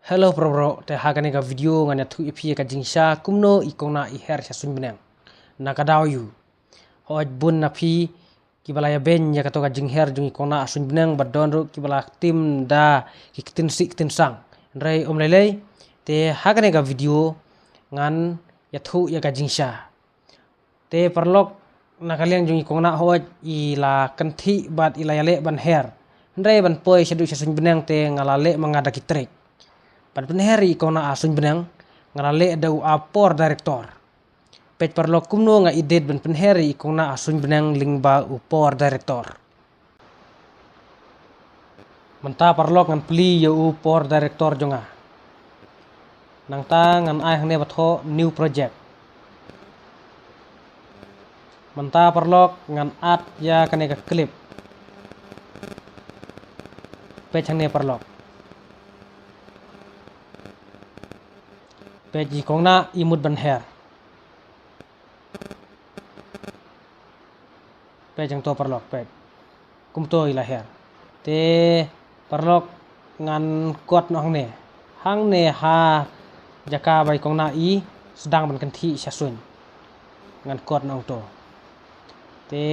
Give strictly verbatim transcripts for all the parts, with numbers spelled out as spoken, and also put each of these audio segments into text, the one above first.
Hello bro bro, te ha kane ka video ngan ïathuh ïa phi ka jingshisha kumno i kong Nah i her sha suiñ bneng. Na ka daw ïa u, hooid bun na phi kiba la ïabeiñ ïa kato ka jingher jong i kong Nah ha suiñ bneng, bad don ruh kiba la tim da ki ktien sih ktien sang. Hynrei ym lei lei, te ha kane ka video ngan ïathuh ïa ka jingshisha. Te paralok, na ka liang jong i kong Nah hooid i la kynthih bad i la ïaleh ban her. Hynrei ban poi shaduh sha suiñ bneng te nga la leh ma nga da ki trick. Ban pynher ïa i kong Nah ha suiñ bneng, nga la leh da u app Power Director. Peit paralok kumno nga edit ban pynher ïa i kong Nah ha suiñ bneng lyngba u Power Director. Mynta paralok ngan plie ïa u Power Director jong nga. Nangta ngan ai hangne ba thoh new project. Mynta paralok ngan add ïa kane ka clip. Peit hangne paralok. Peit i kong Nah i mut ban her. Peit hangto paralok, peit. Kumto i la her. Te paralok ngan kot noh hangne. Hangne ha jaka ba i kong Nah i sdang ban kynthih sha suiñ. Ngan kot noh hangto. Te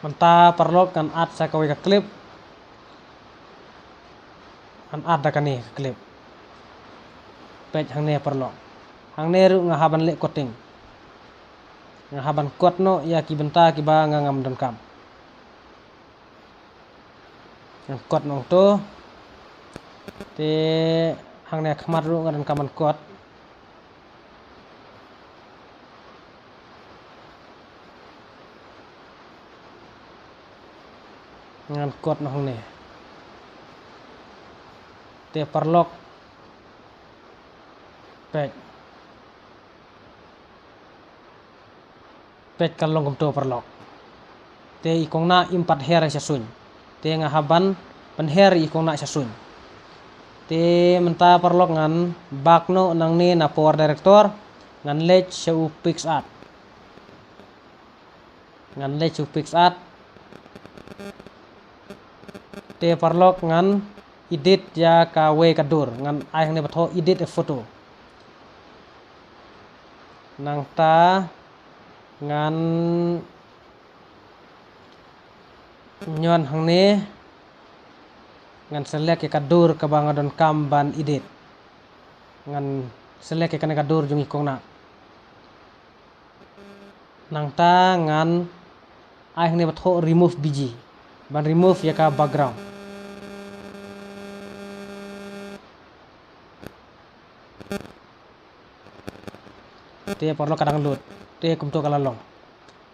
mynta paralok ngan add sa kawei ka clip. Ngan add da kane ka clip. Peit hangne paralok. Hangne ruh nga hap ban leh cutting. Nga hap ban kot noh ïa ki bynta kiba nga ngam donkam. Ngan kot noh hangto. Te hangne khmat ruh nga donkam ban kot. Ngan kot noh hangne. Te paralok. Peit. Peit ka long kumto paralok. Te i kong Nah im pat her sha suiñ. Te nga hap ban pynher i kong Nah sha suiñ. Te mynta paralok ngan back noh nangne na Power Director, ngan leit sha u PicsArt. Ngan leit sha u PicsArt. Te paralok ngan edit ïa kawei ka dur, ngan ai hangne ba thoh edit a photo. Nangta ngan ñion hangne, ngan select ïa ka dur kaba nga donkam ban edit. Ngan select ïa kane ka dur jong i kong Nah. Nangta ngan ai hangne ba thoh remove BG ban remove ïa ka background. Te paralok ka dang load. Te kumto ka la long.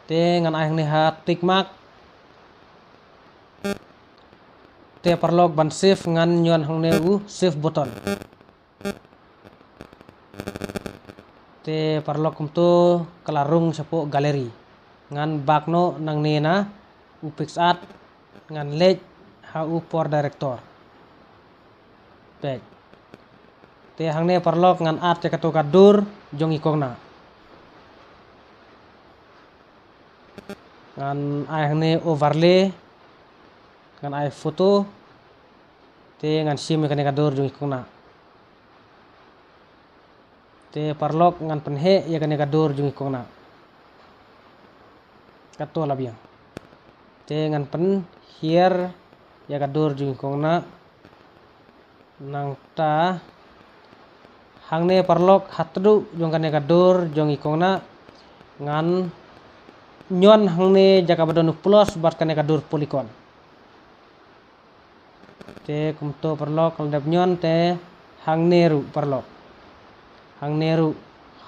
Te ngan ai hangne ha tick mark. Te paralok ban save ngan ñion hangne u save button. Te paralok kumto ka la rung shapoh gallery. Ngan back noh nangne na u PicsArt, ngan leit ha u Power Director. Peit. Te hangne paralok ngan add ïa kato ka dur jong i kong Nah. Ngan ai hangne overlay. Ngan ai photo. Te ngan shim ïa kane ka dur jong i kong Nah. Te paralok ngan pynheh ïa kane ka dur jong i kong Nah. Kato la biang. Te ngan pynhiar ïa ka dur jong i kong Nah. Nangta hangne paralok ha tdong jong kane ka dur jong i kong Nah, ngan ñion hangne jaka ba don u plus bad kane ka dur polygon. Te kumto paralok, ka la dep ñion te hangne ruh paralok. Hangne ruh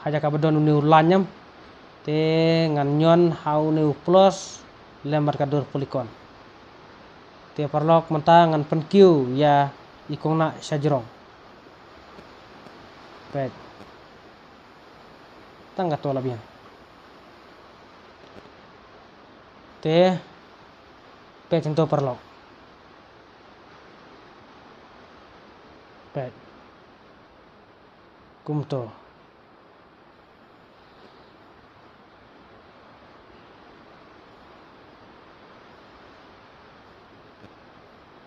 ha jaka ba don une u line em. Te ngan ñion ha une u plus lem bad ka dur polygon. Te paralok mynta ngan pynkiew ïa i kong Nah sha jrong. Peit. Tang kato la biang. Te peit hangto paralok. Peit. Kumto.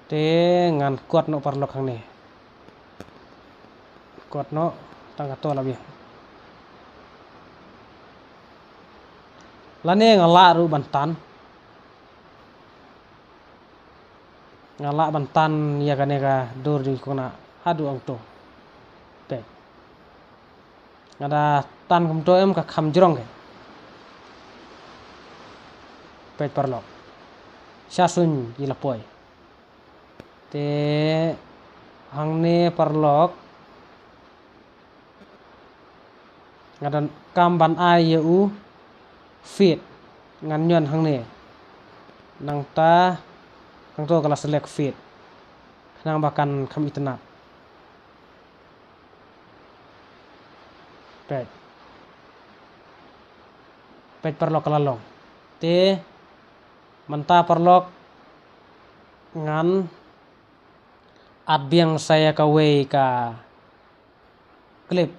Te ngan kot noh paralok hangne. Kot noh tang kato la biang. Lane nga lah ruh ban tan. Nga lah ban tan ïa kane ka dur jong ki khynnah haduh hangto. Peit. Nga da tan kumto em ka kham jrong ke. Peit paralok. Sha suiñ ki la poi. Te hangne paralok nga donkam ban ai ïa u fade, ngan ñion hangne. Nangta hangto ka la select fade. Khnang ba kan kham itynnad. Peit. Peit paralok, ka la long. Te mynta paralok ngan add biang sa ïa kawei ka clip.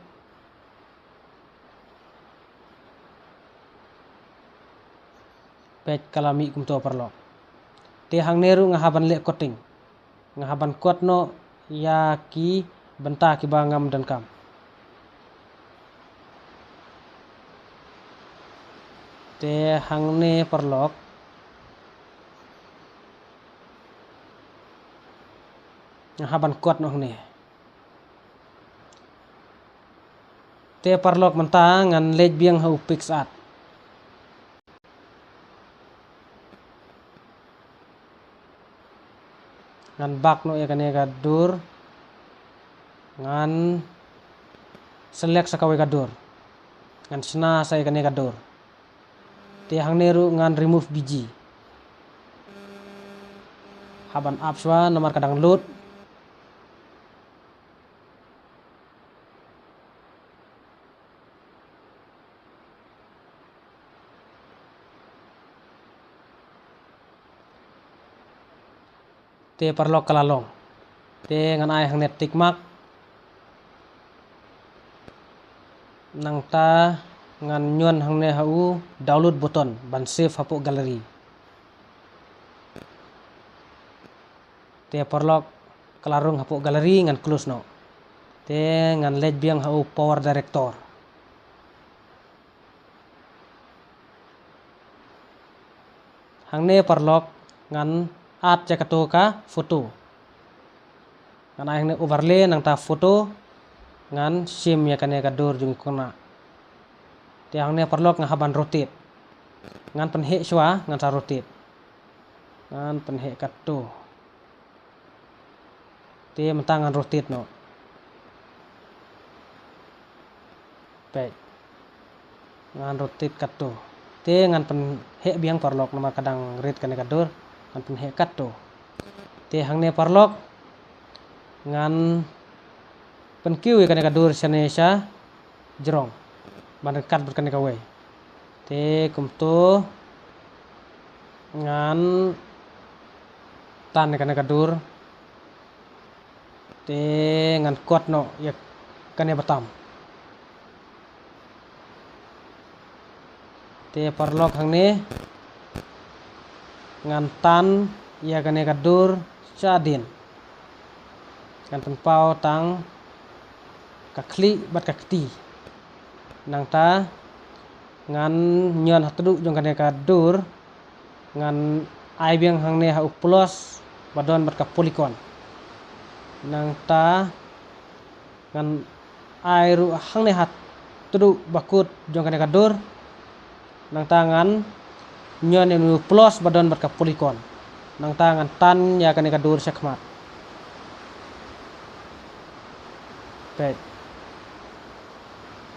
Peit, ka la mih kumto paralok. Te hangne ruh nga hap ban leh cutting. Nga hap ban kot noh ïa ki bynta kiba ngam donkam. Te hangne paralok nga hap ban kot noh hangne. Te paralok mynta ngan leit biang ha u PicsArt. Ngan back noh ïa kane ka dur. Ngan select sa kawei ka dur. Ngan shna sa ïa kane ka dur. Te hangne ruh ngan remove BG. Hap ban ap shuwa namar ka dang load. Te paralok, ka la long. Te ngan ai hangne tick mark. Nangta ngan ñion hangne ha u download button ban save hapoh gallery. Te paralok, ka la rung hapoh gallery, ngan close noh. Te ngan leit biang ha u PowerDirector. Hangne paralok ngan add ïa kato ka photo. Ngan ai hangne overlay, nangta photo, ngan shim ïa kane ka dur jong ki khynnah. Te hangne paralok nga hap ban rotate. Ngan pynheh shuwa, ngan sa rotate. Ngan pynheh katto. Te mynta ngan rotate noh. Peit. Ngan rotate katto. Te ngan pynheh biang paralok namar ka dang rit kane ka dur. Ngan pynheh katto. Te hangne paralok ngan pynkiew ïa kane ka dur shane sha jrong ban ryngkat bad kane kawei. Te kumto ngan tan ïa kane ka dur. Te ngan kot noh ïa kane batam. Te paralok hangne ngan tan ïa kane ka dur shadien. Ngan pynpaw tang ka khlieh bad ka kti. Nangta ngan ñion ha tduk jong kane ka dur, ngan ai biang hangne ha u plus ba don bad ka polygon. Nangta ngan ai ruh hangne ha tduk ba kut jong kane ka dur. Nangta ngan ñion ïa u plus ba don bad ka polygon. Nangta ngan tan ïa kane ka dur shakhmat. Peit.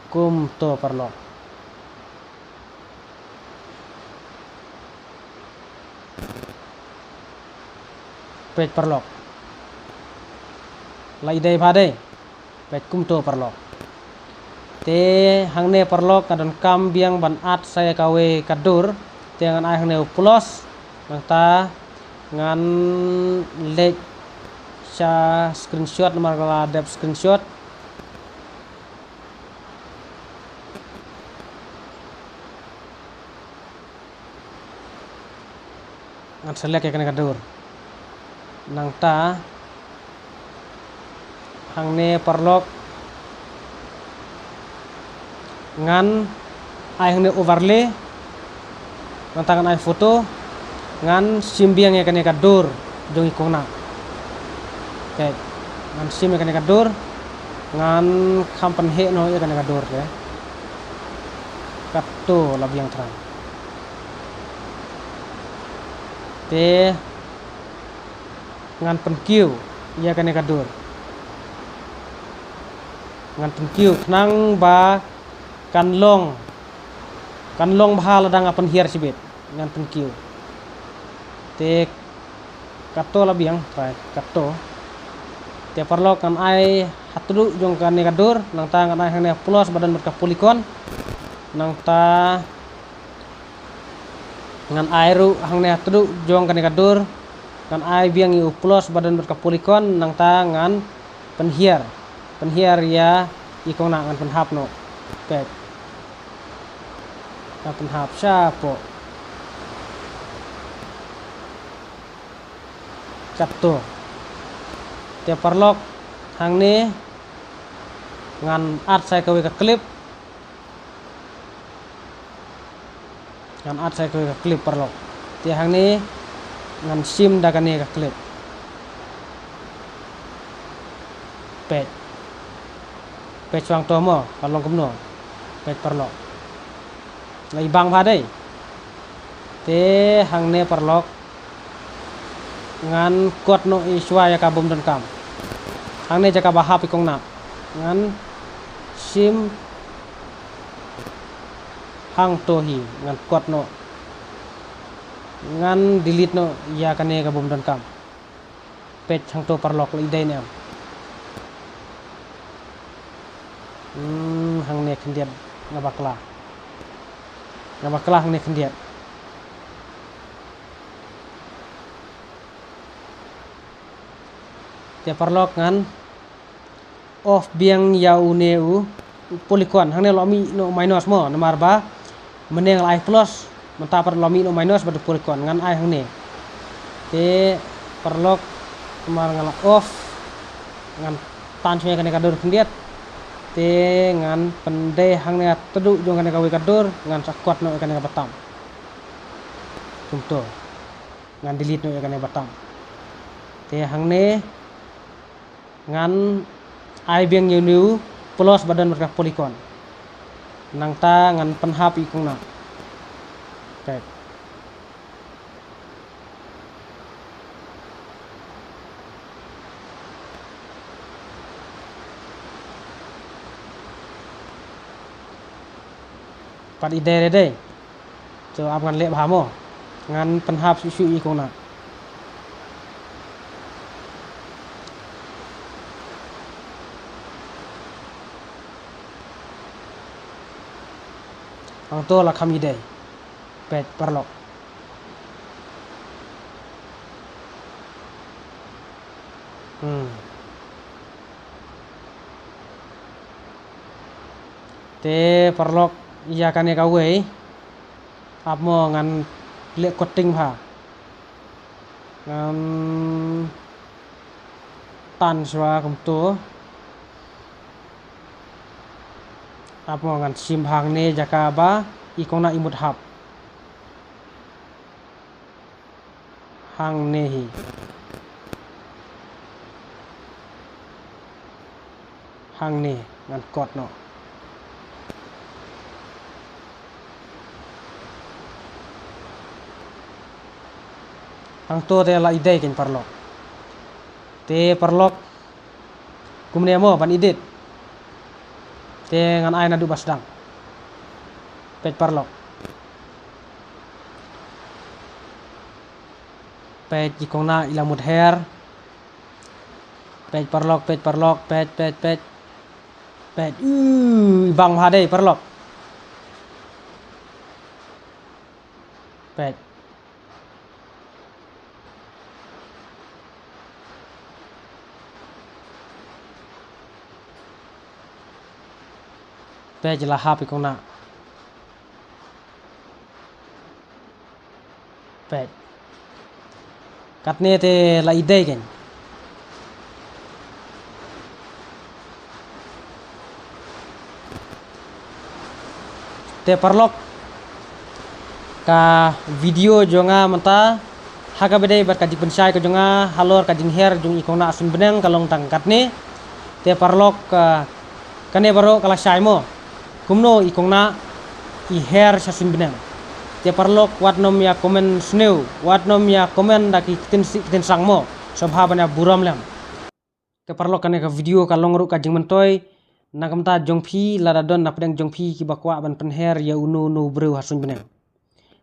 Kumto paralok. Peit paralok. La i dei bha dei. Peit kumto paralok. Te hangne paralok nga donkam biang ban add sa ïa kawei ka dur. Te ngan ai hangne u plus. Nangta ngan leit sha screenshot namar nga la dep screenshot. Ngan select ïa kane ka dur. Nangta hangne paralok Ngan ai hangne overlay. Nangta ngan ai photo. Ngan shim biang ïa kane ka dur jong i kongna. Peit. Ngan shim ïa kane ka dur. Ngan kham pynheh noh ïa kane ka dur te. Kato la biang thrang. Te ngan pynkiew ïa kane ka dur. Ngan pynkiew khnang ba kan long, kan long bha lada nga pynhiar shibit. Ngan pynkiew. Te kato la biang, trai kato. Te paralok ngan ai ha tduh jong kane ka dur, nangta ngan ai hangne plus ba don bad ka polygon. Nangta ngan ai ruh hangne ha tduh jong kane ka dur. Ngan ai biang ïa u plus ba don bad ka polygon, nangta ngan pynhiar. Pynhiar ïa i kongna, ngan pynhap noh. Peit. Ngan pynhap shapoh. Kato. Te paralok hangne ngan add sa kawei ka clip. Ngan add sa kawei ka clip paralok. Te hangne ngan shim da kane ka clip. Peit. Peit shuwa to mo, ka long kumno. Peit paralok. La i bang bha dei. Te hangne paralok ngan kot noh i shuwa ïa ka bym donkam. Hangne jaka ba hap i kongna. Ngan shim hangto hi, ngan kot noh. Ngan delete noh ïa kane ka bym donkam. Peit hangto paralok, la i dei ne em. Hmm, hangne khyndiat nga bakla. Nga bakla hangne khyndiat. Te paralok ngan off biang ïa une u polygon. Hangne la mih noh minus mo, namar ba mynne nga la ai plus, mynta pat la mih noh minus bad u polygon, ngan ai hangne. Te paralok, namar nga la off, ngan tan shuwa ïa kane ka dur khyndiat. Te ngan pyndei hangne ha tduh jong kane kawei ka dur, ngan sa kot noh ïa kane ka batam. Kumto. Ngan delete noh ïa kane batam. Te hangne ngan ai biang ïa une u plus ba don bad ka polygon. Nangta ngan pynhap i kongna. Peit. Pat i dei re dei. To ap ngan leh bha mo. Ngan pynhap shuh shuh i kongna. Hangto la kham i dei. Peit paralok. Hmm. Te paralok ïa kane kawei. Ap mo ngan leh cutting bha. Ngan tan shuwa kumto. Ap mo ngan shim bha hangne jaka ba i kongna i mut hap. Hangne hi. Hangne ngan kot noh. Hangto te la i dei kein paralok. Te paralok kumne mo ban edit. Te ngan ai naduh ba sdang. Peit paralok. Peit i kongna i la mut her. Peit paralok, peit paralok, peit, peit, peit. Peit, u, i bang bha dei paralok. Peit. Peit la hap i kongna. Peit. Katne te la i dei kein. Te paralok, ka video jong nga mynta ha kaba ïadei bad ka jingpynshai ka jong nga halor ka jingher jong i kong Nah Suiñbneng ka long tang katne. Te paralok, ah, kane baroh ka la shai mo, kumno i kong Nah i her sha Suiñbneng. Te paralok, wat nym ïa comment sniew, wat nym ïa comment da ki ktien sih ktien sang mo, sngewbha ban ïa burom lem. Te paralok, kane ka video ka long ruh ka jingmyntoi na ka bynta jong phi, lada don na pdeng jong phi kiba kwah ban pynher ïa uno uno u briew ha Suiñbneng.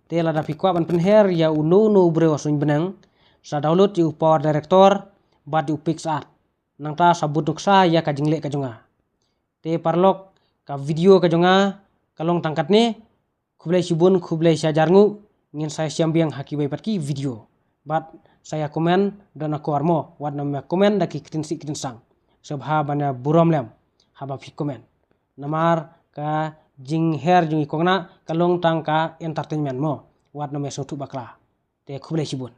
Te lada phi kwah ban pynher ïa uno uno u briew ha Suiñbneng, sa download ïa u Power Director bad ïa u PicsArt. Nangta sa bud nuksa ïa ka jingleh ka jong nga. Te paralok, ka video ka jong nga ka long tang katne. Khublei shibun, khublei shihajar nguh. Ngin sa ïashem biang ha kiwei pat ki video. Bad sa ïa comment da na kor mo, wat nym ïa comment da ki ktien sih ktien sang, sngewbha ban ïa burom lem haba phi comment. Namar ka jingher jong i kong Nah ka long tang ka entertainment mo, wat nym ïa sngewthuh bakla. Te khublei shibun.